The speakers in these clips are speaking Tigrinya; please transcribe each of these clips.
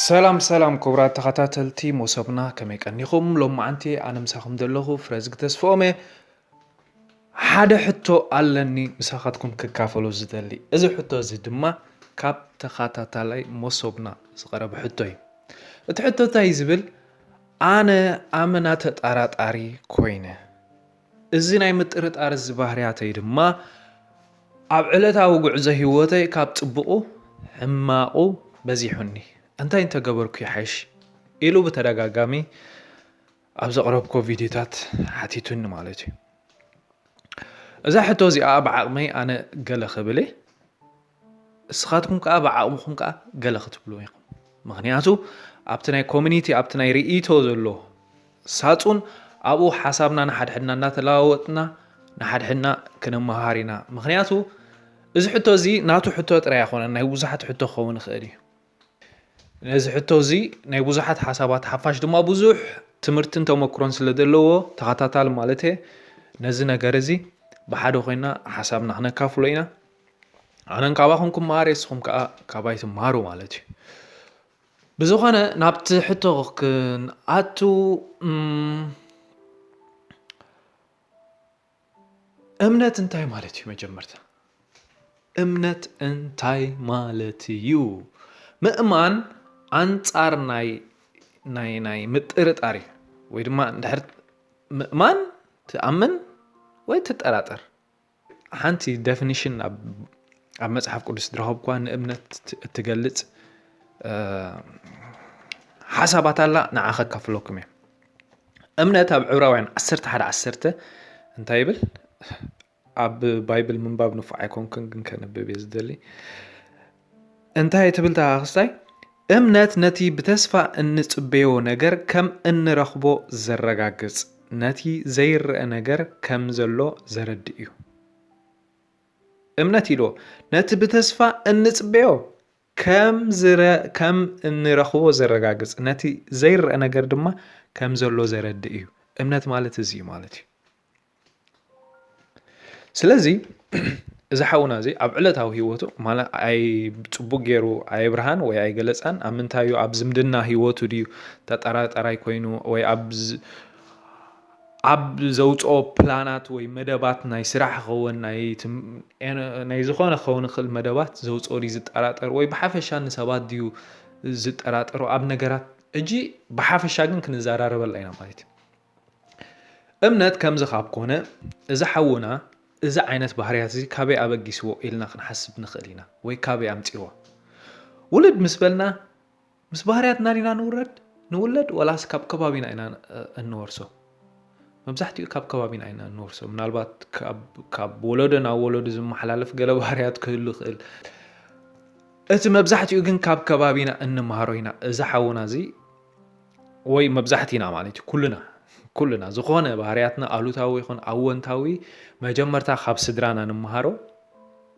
ሰላም ሰላም ክቡራት ተኸታተልቲ መሶብና፣ ከመይ ቀኒኹም? ሎማዓንቲ ኣነ ምሳኹም ዘለኹ ፍረዝግ ተስፍኦም'የ። ሓደ ሕቶ ኣለኒ ምሳኻትኩም ክካፈሎ ዝደሊ። እዚ ሕቶ እዚ ድማ ካብ ተኸታታላይ መሶብና ዝቐረበ ሕቶ እዩ። እቲ ሕቶ እንታይ እዩ ዝብል? ኣነ ኣመና ተጠራጣሪ ኮይነ። እዚ ናይ ምጥርጣር እዚ ባህርያተይ ድማ ኣብ ዕለታዊ ጉዕዞ ህይወተይ ካብ ጽቡቑ ሕማቑ በዚሑኒ። እንታይ እንተገበርኩ ይሓይሽ? ኢሉ ብተደጋጋሚ ኣብ ዘቕረብኮ ቪድዮታት ሓቲቱኒ ማለት እዩ። እዛ ሕቶ እዚኣ ብዓቕመይ ኣነ ገለ ክብል እየ፣ እስኻትኩም ከኣ ብዓቕምኹም ከኣ ገለ ክትብሉ ኢኹም። ምኽንያቱ ኣብቲ ናይ ኮሚኒቲ፣ ኣብቲ ናይ ርእይቶ ዘሎ ሳጹን፣ ኣብኡ ሓሳብና ንሓድሕድና እናተለዋወጥና ንሓድሕድና ክንመሃር ኢና። ምኽንያቱ እዚ ሕቶ እዚ ናቱ ሕቶ ጥራይ ኣይኮነን፣ ናይ ብዙሓት ሕቶ ክኸውን ይኽእል እዩ። ነዚ ሕቶ እዚ ናይ ብዙሓት ሓሳባት ሓፋሽ ድማ ብዙሕ ትምህርትን ተመክሮን ስለ ዘለዎ፣ ተኸታታሊ ማለት እየ፣ ነዚ ነገር እዚ ብሓደ ኮይና ሓሳብና ክነካፍሎ ኢና። ኣነን ካባኹም ክመሃር እየ፣ ንስኹም ከኣ ካባይ ትመሃሩ ማለት እዩ። ብዝኾነ ናብቲ ሕቶ ክንኣቱ፣ እም፣ እምነት እንታይ ማለት እዩ? መጀመርታ እምነት እንታይ ማለት እዩ? ምእማን ኣንጻር ናይ ናይ ናይ ምጥርጣር እዩ። ወይ ድማ እንድሕር ምእማን ትኣምን ወይ ትጠራጠር። ሓንቲ ደፊኒሽን ኣብ ኣብ መጽሓፍ ቅዱስ ዝረኸብኳ ንእምነት ት- እትገልጽ እ፣ ሓሳባት ኣላ፣ ንዓ ከካፍለኩም እየ። እምነት ኣብ ዕብራውያን ዓሰርተ ሓደ ዓሰርተ እንታይ ይብል? ኣብ ባይብል ምንባብ ንፉዕ ኣይኮንኩን፣ ግን ከንብብ እየ ዝደሊ። እንታይ ትብል እታ ክስታይ? እምነት ነቲ ብተስፋ እንጽበዮ ነገር ከም እንረኽቦ ዘረጋግጽ፣ ነቲ ዘይረአ ነገር ከም ዘሎ ዘረድእ እዩ። እምነት ኢልዎ ነቲ ብተስፋ እንጽበዮ ከም ዝረ ከም እንረኽቦ ዘረጋግጽ፣ ነቲ ዘይረአ ነገር ድማ ከም ዘሎ ዘረድእ እዩ። እምነት ማለት እዚ እዩ ማለት እዩ። ስለዚ እዚ ሓውና እዚ ኣብ ዕለታዊ ህይወቱ ማለት ኣይ ጽቡቅ ገይሩ ኣየብርሃን ወይ ኣይገለጻን። ኣብ ምንታይ እዩ? ኣብ ዝምድና ህይወቱ ድዩ ተጠራጣራይ ኮይኑ ወይ ኣብ ዝ- ኣብ ዘውፅኦ ፕላናት ወይ መደባት ናይ ስራሕ ክኸውን ናይ ትም- ኤነ- ናይ ዝኾነ ክኸውን ይኽእል መደባት ዘውፅኦ ድዩ ዝጠራጠር ወይ ብሓፈሻ ንሰባት ድዩ ዝጠራጠሩ ኣብ ነገራት እጂ ብሓፈሻ ግን ክንዘራረበላ ኢና ማለት እዩ። እምነት ከምዚ ካብ ኮነ እዚ ሓውና እዚ ዓይነት ባህርያት እዚ ካበይ ኣበጊስዎ ኢልና ክንሓስብ ንኽእል ኢና ወይ ካበይ ኣምፂዎ ውልድ ምስ በልና ምስ ባህርያትና ዲና ንውረድ ንውለድ ዋላስ ካብ ከባቢና ኢና እ፣ እንወርሶ? መብዛሕትኡ ካብ ከባቢና ኢና እንወርሶ። ምናልባት ካብ ካብ ወለዶ ናብ ወለዶ ዝመሓላለፍ ገለ ባህርያት ክህሉ ይኽእል። እቲ መብዛሕትኡ ግን ካብ ከባቢና እንመሃሮ ኢና። እዚ ሓውና እዚ ወይ መብዛሕቲና ማለት እዩ ኩልና ኩልና ዝኾነ ባህርያትና ኣሉታዊ ይኹን ኣወንታዊ መጀመርታ ካብ ስድራና ንምሃሮ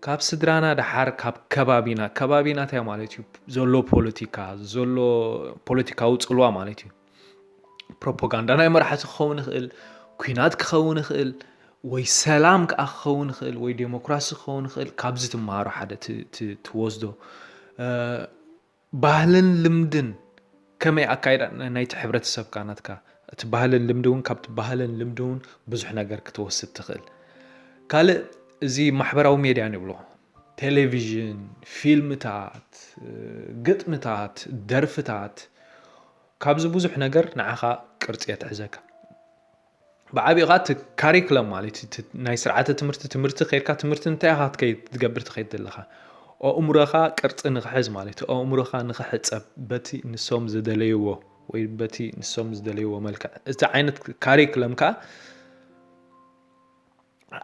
ካብ ስድራና ደሓር ካብ ከባቢና ከባቢና እንታይ ማለት እዩ ዘሎ ፖለቲካ ዘሎ ፖለቲካዊ ፅልዋ ማለት እዩ ፕሮፓጋንዳ ናይ መራሕቲ ክኸውን ይኽእል ኩናት ክኸውን ይኽእል ወይ ሰላም ከዓ ክኸውን ይኽእል ወይ ዴሞክራሲ ክኸውን ይኽእል ካብዚ ትመሃሮ ሓደ ት- ት- ትወስዶ እ፣ ባህልን ልምድን ከመይ ኣካይዳ ናይቲ ሕብረተሰብካ ናትካ እቲ ባህልን ልምዲ እውን ካብቲ ባህልን ልምዲ እውን ብዙሕ ነገር ክትወስድ ትኽእል ካልእ እዚ ማሕበራዊ ሜድያ ንብሎ ቴሌቪዥን ፊልምታት ግጥምታት ደርፍታት ካብዚ ብዙሕ ነገር ንዓኻ ቅርፂ የትሕዘካ ብዓቢኻ እቲ ካሪክለም ማለት እዩ ናይ ስርዓተ ትምህርቲ ትምህርቲ ከይድካ ትምህርቲ እንታይ ኢኻ ትከይድ ትገብር ትኸይድ ዘለኻ ኣእምሮኻ ቅርፂ ንክሕዝ ማለት እዩ ኣእምሮኻ ንክሕፀብ በቲ ንሶም ዝደለይዎ ወይ በቲ ንሶም ዝደለይዎ መልክዕ እቲ ዓይነት ካሪክለም ከዓ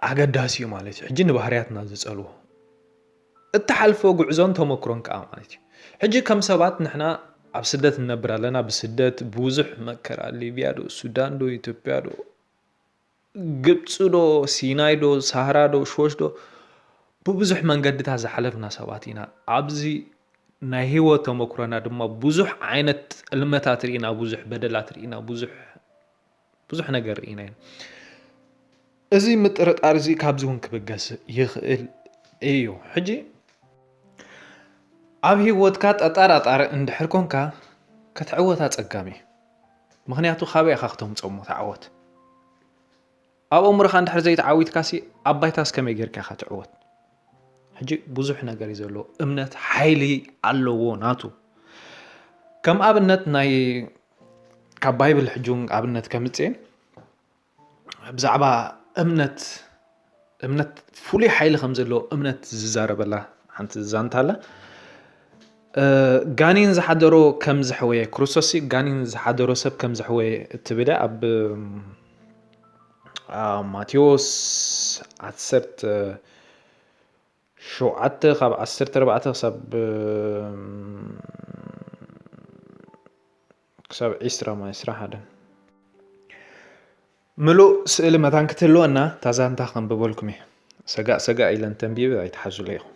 ኣገዳሲ እዩ ማለት እዩ ሕጂ ንባህርያትና ዝፀልዎ እትሓልፎ ጉዕዞን ተመክሮን ከዓ ማለት እዩ ሕጂ ከም ሰባት ንሕና ኣብ ስደት ንነብር ኣለና ብስደት ብዙሕ መከራ ሊብያ ዶ ሱዳን ዶ ኢትዮጵያ ዶ ግብፂ ዶ ሲናይ ዶ ሳህራ ዶ ሽወሽ ዶ ብብዙሕ መንገድታት ዝሓለፍና ሰባት ኢና ኣብዚ ናይ ህይወት ተመክሮና ድማ ብዙሕ ዓይነት ጥልመታት ርኢና ብዙሕ በደላት ርኢና ብዙሕ ብዙሕ ነገር ርኢና ኢና እዚ ምጥርጣር እዚ ካብዚ እውን ክብገስ ይኽእል እዩ ሕጂ ኣብ ህይወትካ ጠጣራጣሪ እንድሕር ኮንካ ክትዕወት ኣጸጋሚ እዩ። ምኽንያቱ ካበይ ኢኻ ክተምጽኦ እሞ እቲ ዓወት? ኣብ ኣእምሮኻ እንድሕር ዘይተዓዊትካሲ ኣብ ባይታስ ከመይ ጌርካ ኢኻ ትዕወት? ሕጂ ብዙሕ ነገር እዩ ዘለዎ። እምነት ሓይሊ ኣለዎ ናቱ። ከም ኣብነት ናይ ካብ ባይብል ሕጂ እውን ኣብነት ከምጽእ ብዛዕባ እምነት እምነት ፍሉይ ሓይሊ ከም ዘለዎ እምነት ዝዛረበላ ሓንቲ ዛንታ ኣላ። ጋኒን ዝሓደሮ ከም ዘሕወየ ክርስቶስ ጋኒን ዝሓደሮ ሰብ ከም ዘሕወየ እትብል ኣብ ማቴዎስ ዓሰርተ ሸውዓተ ካብ ዓሰርተ ኣርባዕተ ክሳብ ክሳብ ዒስራ ማይ ዒስራ ሓደን ምሉእ ስእሊ መታን ክትህልወና ታዛንታ ከንብበልኩም እየ። ሰጋእ ሰጋእ ኢለን ተንቢብ ኣይትሓዙለ ኢኹም።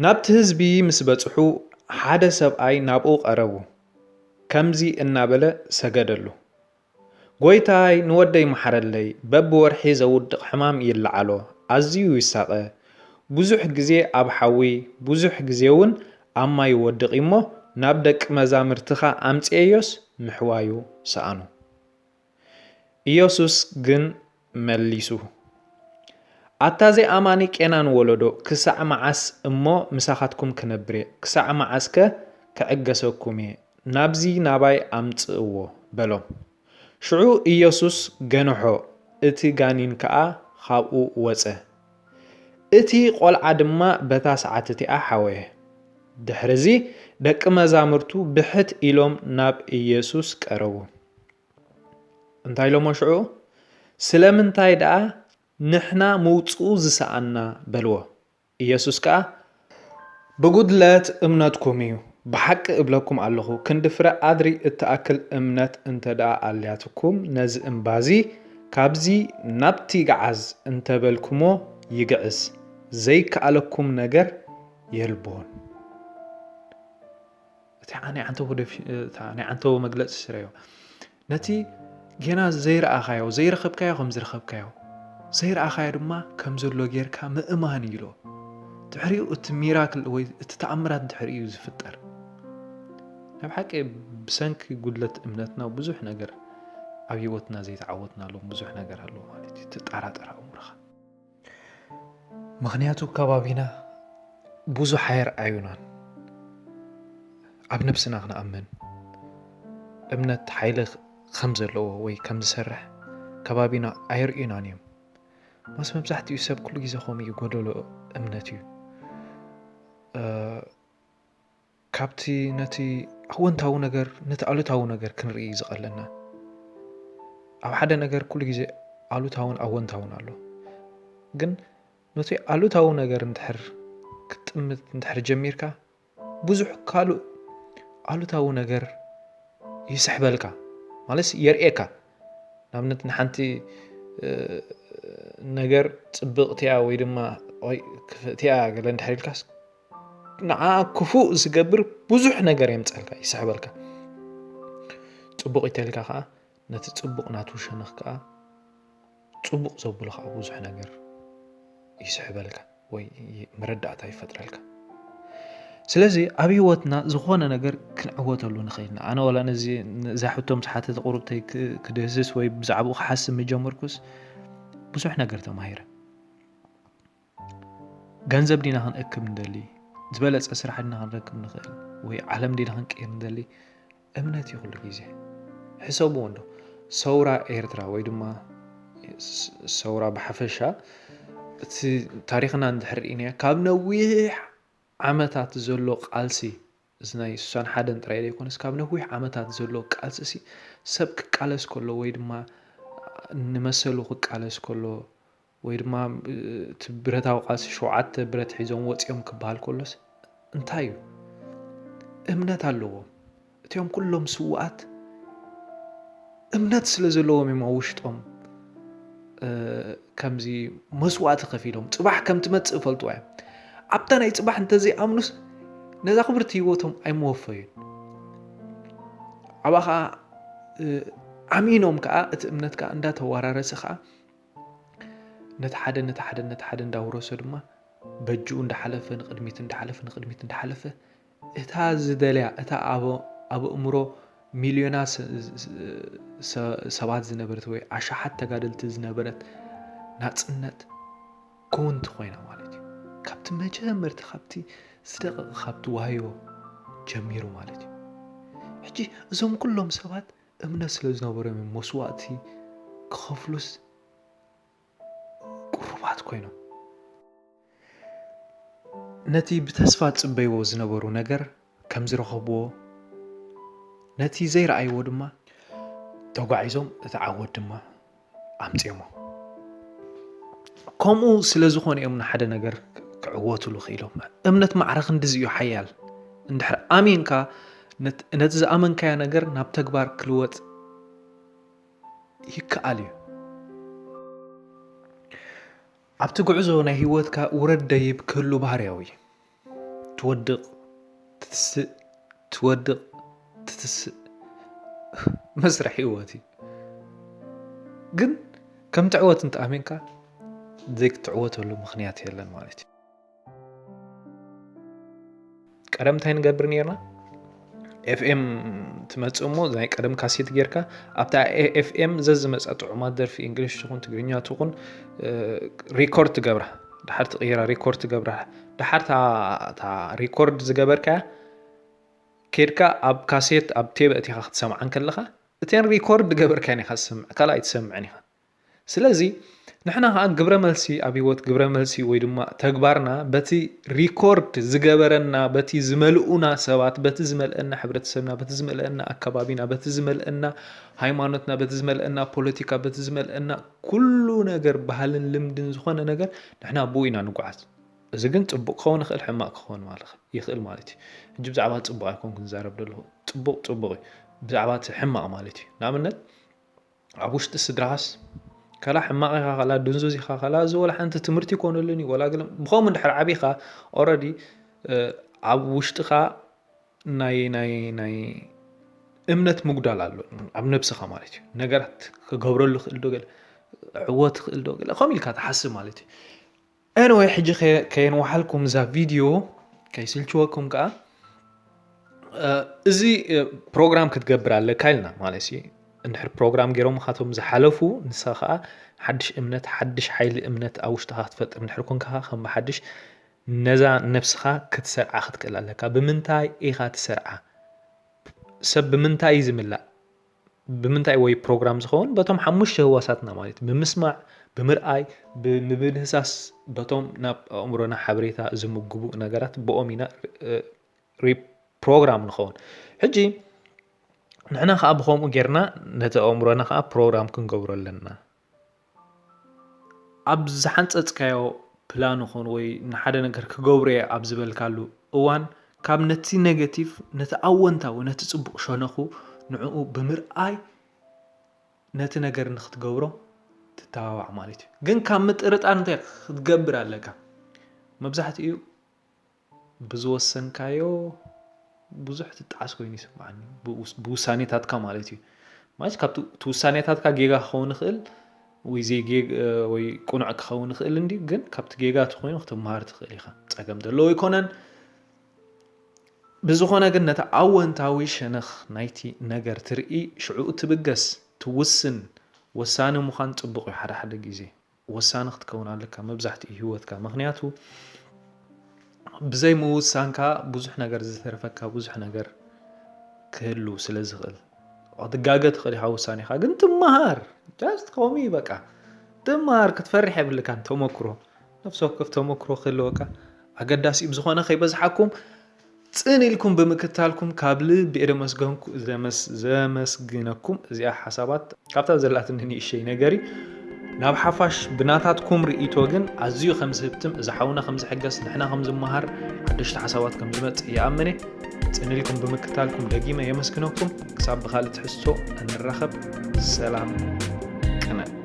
ናብቲ ህዝቢ ምስ በጽሑ ሓደ ሰብኣይ ናብኡ ቀረቡ፣ ከምዚ እናበለ ሰገደሉ፣ ጎይታይ ንወደይ መሓረለይ፣ በብወርሒ ዘውድቕ ሕማም ይለዓሎ፣ ኣዝዩ ይሳቐ፣ ብዙሕ ግዜ ኣብ ሓዊ ብዙሕ ግዜ እውን ኣብ ማይ ይወድቕ እሞ ናብ ደቂ መዛምርትኻ ኣምጽኤዮስ ምሕዋዩ ሰኣኑ። ኢየሱስ ግን መሊሱ፣ ኣታ ዘይኣማኒ ቄናን ወለዶ፣ ክሳዕ መዓስ እሞ ምሳኻትኩም ክነብር እየ? ክሳዕ መዓስከ ክዕገሰኩም እየ? ናብዚ ናባይ ኣምጽእዎ በሎም። ሽዑ ኢየሱስ ገንሖ፣ እቲ ጋኒን ከኣ ኻብኡ ወጸ። እቲ ቖልዓ ድማ በታ ሰዓት እቲኣ ሓወየ። ድሕርዚ ደቂ መዛሙርቱ ብሕት ኢሎም ናብ ኢየሱስ ቀረቡ። እንታይ ኢሎሞ ሽዑ? ስለምንታይ ደኣ ንሕና ምውጽኡ ዝሰኣና? በልዎ። ኢየሱስ ከኣ ብጉድለት እምነትኩም እዩ። ብሓቂ እብለኩም ኣለኹ፣ ክንዲ ፍረ ኣድሪ እትኣክል እምነት እንተ ደኣ ኣልያትኩም፣ ነዚ እምባዚ፣ ካብዚ ናብቲ ገዓዝ እንተ በልኩሞ ይግዕዝ፣ ዘይከኣለኩም ነገር የልቦን። እቲ ናይ ዓንተቦ ደፊ-፣ እታ ናይ ዓንተቦ መግለጺ ስረዮ። ነቲ ጌና ዘይረኣኻዮ፣ ዘይረኸብካዮ ከም ዝረኸብካዮ፣ ዘይረኣኻዮ ድማ ከም ዘሎ ጌርካ ምእማን እዩ ኢሎ። ድሕሪኡ እቲ ሚራክል ወይ እቲ ተኣምራት ድሕሪኡ እዩ ዝፍጠር። ናይ ብሓቂ ብሰንኪ ጉድለት እምነትና ብዙሕ ነገር ኣብ ህይወትና ዘይተዓወትናሎም ብዙሕ ነገር ኣለዎ ማለት እዩ። ትጠራጠር ኣእምሮኻ። ምኽንያቱ ከባቢና ብዙሕ ኣየርኣዩናን። ኣብ ነብስና ክንኣምን እምነት ሓይሊ ከም ዘለዎ ወይ ከም ዝሰርሕ ከባቢና ኣየርእዩናን እዮም። ማስ መብዛሕትኡ ሰብ ኩሉ ግዜ ከምኡ እዩ፣ ጎደሎ እምነት እዩ። እ፣ ካብቲ ነቲ ኣወንታዊ ነገር ነቲ ኣሉታዊ ነገር ክንርኢ እዩ ዝቐለና። ኣብ ሓደ ነገር ኩሉ ግዜ ኣሉታውን ኣወንታውን ኣሎ። ግን ነቲ ኣሉታዊ ነገር እንድሕር ክትጥምት እንድሕር ጀሚርካ፣ ብዙሕ ካልእ ኣሉታዊ ነገር ይስሕበልካ፣ ማለት የርእየካ። ንኣብነት ንሓንቲ፣ እ፣ ነገር ጽብቕቲ እያ ወይ ድማ ወይ ክፍእቲ እያ ገለ እንድሕር ኢልካስ፣ ንዓ ክፉእ ዝገብር ብዙሕ ነገር የምጸልካ፣ ይስሕበልካ። ጽቡቕ ይተልካ ከኣ፣ ነቲ ጽቡቕ ናቱ ሸነኽ ከኣ፣ ጽቡቕ ዘብሎ ከኣ ብዙሕ ነገር ይስሕበልካ ወይ ይ-፣ መረዳእታ ይፈጥረልካ። ስለዚ ኣብ ህይወትና ዝኾነ ነገር ክንዕወተሉ ንኽእል ኢና። ኣነ ዋላ ነዚ፣ ነዛ ሕቶ ምስ ሓተተ ቁሩብተይ ክ-፣ ክድህስስ ወይ ብዛዕባኡ ክሓስብ ምጀመርኩስ፣ ብዙሕ ነገር ተማሂረ። ገንዘብ ዲና ክንእክብ ንደሊ? ዝበለጸ ስራሕ ዲና ክንረክብ ንኽእል? ወይ ዓለም ዲና ክንቅይር ንደሊ? እምነት እዩ ኩሉ ግዜ። ሕሰብዎ እንዶ፣ ሰውራ ኤርትራ ወይ ድማ ስ-፣ ሰውራ ብሓፈሻ፣ እቲ ታሪኽና እንድሕር ርኢናዮ፣ ካብ ነዊሕ ዓመታት ዘሎ ቃልሲ፣ እዚ ናይ ስሳን ሓደን ጥራይ ዘይኮነስ፣ ካብ ነዊሕ ዓመታት ዘሎ ቃልሲሲ፣ ሰብ ክቃለስ ከሎ ወይ ድማ ንመሰሉ ክቃለስ ከሎ፣ ወይ ድማ፣ እ፣ እቲ ብረታዊ ቃልሲ ሸውዓተ ብረት ሒዞም ወጺኦም ክበሃል ከሎስ እንታይ እዩ? እምነት ኣለዎም። እቲኦም ኩሎም ስዉኣት እምነት ስለ ዘለዎም እዮም ኣብ ውሽጦም፣ እ፣ ከምዚ መስዋእቲ ከፊሎም። ጽባሕ ከም ትመጽእ ይፈልጥዋ እዮም። ኣብታ ናይ ጽባሕ እንተዘይኣምኑስ ነዛ ክብርቲ ህይወቶም ኣይመወፈዩን። ኣብኣ ኸኣ፣ እ፣ ኣሚኖም ከኣ እቲ እምነት ከኣ እንዳተወራረሰ ከኣ ነቲ ሓደ፣ ነቲ ሓደ፣ ነቲ ሓደ እንዳውረሶ ድማ በጅኡ እንዳሓለፈ፣ ንቕድሚት እንዳሓለፈ፣ ንቕድሚት እንዳሓለፈ፣ እታ ዝደልያ፣ እታ ኣብ ኣእምሮ ሚልዮና ሰባት ዝነበረት ወይ ኣሽሓት ተጋደልቲ ዝነበረት ናፅነት ክውንቲ ኮይና ማለት እዩ። ካብቲ መጀመርቲ፣ ካብቲ ዝደቐቐ፣ ካብቲ ዋህዮ ጀሚሩ ማለት እዩ። ሕጂ እዞም ኩሎም ሰባት እምነት ስለ ዝነበሮም እዮም መስዋእቲ ክኸፍሉስ ቅሩባት ኮይኖም። ነቲ ብተስፋ ዝጽበይዎ ዝነበሩ ነገር ከም ዝረኸብዎ፣ ነቲ ዘይረኣይዎ ድማ ተጓዒዞም እቲ ዓወት ድማ ኣምጺኦሞ። ከምኡ ስለ ዝኾነ እዮም ንሓደ ነገር ክዕወቱሉ ክኢሎም። እምነት ማዕረ ክንድዚ እዩ ሓያል። እንድሕር ኣሚንካ፣ ነት-፣ ነቲ ዝኣመንካዮ ነገር ናብ ተግባር ክልወጥ ይከኣል እዩ። ኣብቲ ጉዕዞ ናይ ህይወትካ ውረድ ደይብ ክህሉ ባህርያዊ እዩ። ትወድቕ፣ ትትስእ፣ ትወድቕ፣ ትትስእ። መስርሕ ህይወት እዩ። ግን ከም ትዕወት እንተኣሚንካ፣ ዘይክትዕወተሉ ምኽንያት የለን ማለት እዩ። ቀደም እንታይ ንገብር ነርና? ኤፍኤም ትመጽእ እሞ ናይ ቀደም ካሴት ጌርካ፣ ኣብታ ኤፍኤም ዘዝመጻ ጥዑማት ደርፊ እንግሊሽ ትኹን ትግርኛ ትኹን፣ እ፣ ሪኮርድ ትገብራ። ድሓር ትቕይራ፣ ሪኮርድ ትገብራ። ድሓር እታ፣ እታ ሪኮርድ ዝገበርካያ ኬድካ ኣብ ካሴት፣ ኣብ ቴብ ኣእቲኻ ክትሰምዓ እንከለኻ፣ እተን ሪኮርድ ዝገበርካየን ኢኻ ትሰምዕ፣ ካልእ ኣይትሰምዕን ኢኻ። ስለዚ ንሕና ኸኣ ግብረ መልሲ፣ ኣብ ህይወት ግብረ መልሲ ወይ ድማ ተግባርና በቲ ሪኮርድ ዝገበረና፣ በቲ ዝመልኡና ሰባት፣ በቲ ዝመልአና ሕብረተሰብና፣ በቲ ዝመልአና ኣከባቢና፣ በቲ ዝመልአና ሃይማኖትና፣ በቲ ዝመልአና ፖለቲካ፣ በቲ ዝመልአና ኩሉ ነገር፣ ባህልን ልምድን ዝኾነ ነገር፣ ንሕና ብኡ ኢና ንጓዓዝ። እዚ ግን ጽቡቕ ክኸውን ይኽእል፣ ሕማቕ ክኸውን ማለት፣ ይኽእል ማለት እዩ። ሕጂ ብዛዕባ ጽቡቕ ኣይኮንኩን ዝዛረብ ዘለኹ። ጽቡቕ ጽቡቕ እዩ። ብዛዕባ እቲ ሕማቕ ማለት እዩ። ንኣብነት ኣብ ውሽጢ ስድራኻስ ከላ ሕማቕ ኢኻ፣ ከላ ድንዙዝ ኢኻ፣ ከላ እዚ ወላ ሓንቲ ትምህርቲ ይኮነሉን እዩ፣ ወላ ገለ ብኸምኡ እንድሕር ዓቢኻ፣ ኦረዲ፣ እ፣ ኣብ ውሽጥኻ ናይ፣ ናይ፣ ናይ እምነት ምጉዳል ኣሎ፣ ኣብ ነብስኻ ማለት እዩ። ነገራት ክገብረሉ ክእል ዶ ገለ፣ ዕወት ክእል ዶ ገለ፣ ከምኡ ኢልካ ትሓስብ ማለት እዩ። ኤኒወይ፣ ሕጂ ከ-፣ ከየንውሓልኩም እዛ ቪድዮ፣ ከይስልችወኩም ከኣ፣ እ፣ እዚ፣ እ፣ ፕሮግራም ክትገብር ኣለካ ኢልና ማለት እዩ። እንድሕር ፕሮግራም ገይሮም ካቶም ዝሓለፉ፣ ንስኻ ከኣ ሓድሽ እምነት፣ ሓድሽ ሓይሊ እምነት ኣብ ውሽጥኻ ክትፈጥር እንድሕር ኮንካ ከኣ፣ ከም ብሓድሽ ነዛ ነብስኻ ክትሰርዓ ክትክእል ኣለካ። ብምንታይ ኢኻ ትሰርዓ? ሰብ ብምንታይ እዩ ዝምላእ? ብምንታይ ወይ ፕሮግራም ዝኸውን? በቶም ሓሙሽተ ህዋሳትና ማለት ብምስማዕ፣ ብምርኣይ፣ ብምብህሳስ፣ በቶም ናብ ኣእምሮና ሓበሬታ ዝምግቡ ነገራት ብኦም ኢና፣ እ፣ ሪፕሮግራም ንኸውን። ሕጂ ንሕና ከኣ ብኸምኡ ጌርና ነቲ ኣእምሮና ከኣ ፕሮግራም ክንገብሮ ኣለና። ኣብ ዝሓንጸጽካዮ ፕላን ይኹን ወይ ንሓደ ነገር ክገብሮ እየ ኣብ ዝበልካሉ እዋን፣ ካብ ነቲ ኔጌቲቭ ነቲ ኣወንታዊ፣ ነቲ ጽቡቕ ሸነኹ ንዕኡ ብምርኣይ ነቲ ነገር ንክትገብሮ ትተባባዕ ማለት እዩ። ግን ካብ ምጥርጣር እንታይ ክትገብር ኣለካ? መብዛሕትኡ ብዝወሰንካዮ ብዙሕ ትጣዓስ ኮይኑ ይስምዓኒ፣ ብውስ-፣ ብውሳኔታትካ ማለት እዩ። ማለት ካብቲ፣ እቲ ውሳኔታትካ ጌጋ ክኸውን ይኽእል ወይ ዘይጌግ-፣ ወይ ቅኑዕ ክኸውን ይኽእል እንዲ፣ ግን ካብቲ ጌጋ እቲ ኮይኑ ክትመሃር ትኽእል ኢኻ። ጸገም ዘለዎ ኣይኮነን። ብዝኾነ ግን ነቲ ኣወንታዊ ሸነኽ ናይቲ ነገር ትርኢ፣ ሽዑ ትብገስ፣ ትውስን። ወሳኒ ምዃን ጽቡቕ እዩ ሓደ ሓደ ግዜ። ወሳኒ ክትከውን ኣለካ መብዛሕትኡ ህይወትካ። ምኽንያቱ ብዘይ ምውሳንካ ብዙሕ ነገር ዝተረፈካ ብዙሕ ነገር ክህሉ ስለ ዝኽእል። ክትጋገ ትኽእል ኢኻ ውሳኔኻ፣ ግን ትመሃር። ጃስት ከምኡ እዩ በቃ። ትመሃር፣ ክትፈርሕ የብልካን። ተመክሮ፣ ነፍሲ ወከፍ ተመክሮ ክህልወካ ኣገዳሲ እዩ። ብዝኾነ ከይበዝሓኩም ጽን ኢልኩም ብምክታልኩም ካብ ልቢ እየ ደመስገንኩ-፣ ዘመስ-፣ ዘመስግነኩም። እዚኣ ሓሳባት ካብታ ዘላትኒ ንእሸይ ነገር እዩ። ናብ ሓፋሽ ብናታትኩም ርእይቶ ግን ኣዝዩ ከም ዝህብትም፣ እዚ ሓውና ከም ዝሕገስ፣ ንሕና ከም ዝመሃር፣ ሓደሽቲ ሓሳባት ከም ዝመጽእ ይኣምን እየ። ጽን ኢልኩም ብምክታልኩም ደጊመ የመስግነኩም። ክሳብ ብኻልእ ትሕዝቶ እንራኸብ፣ ሰላም ቅነ።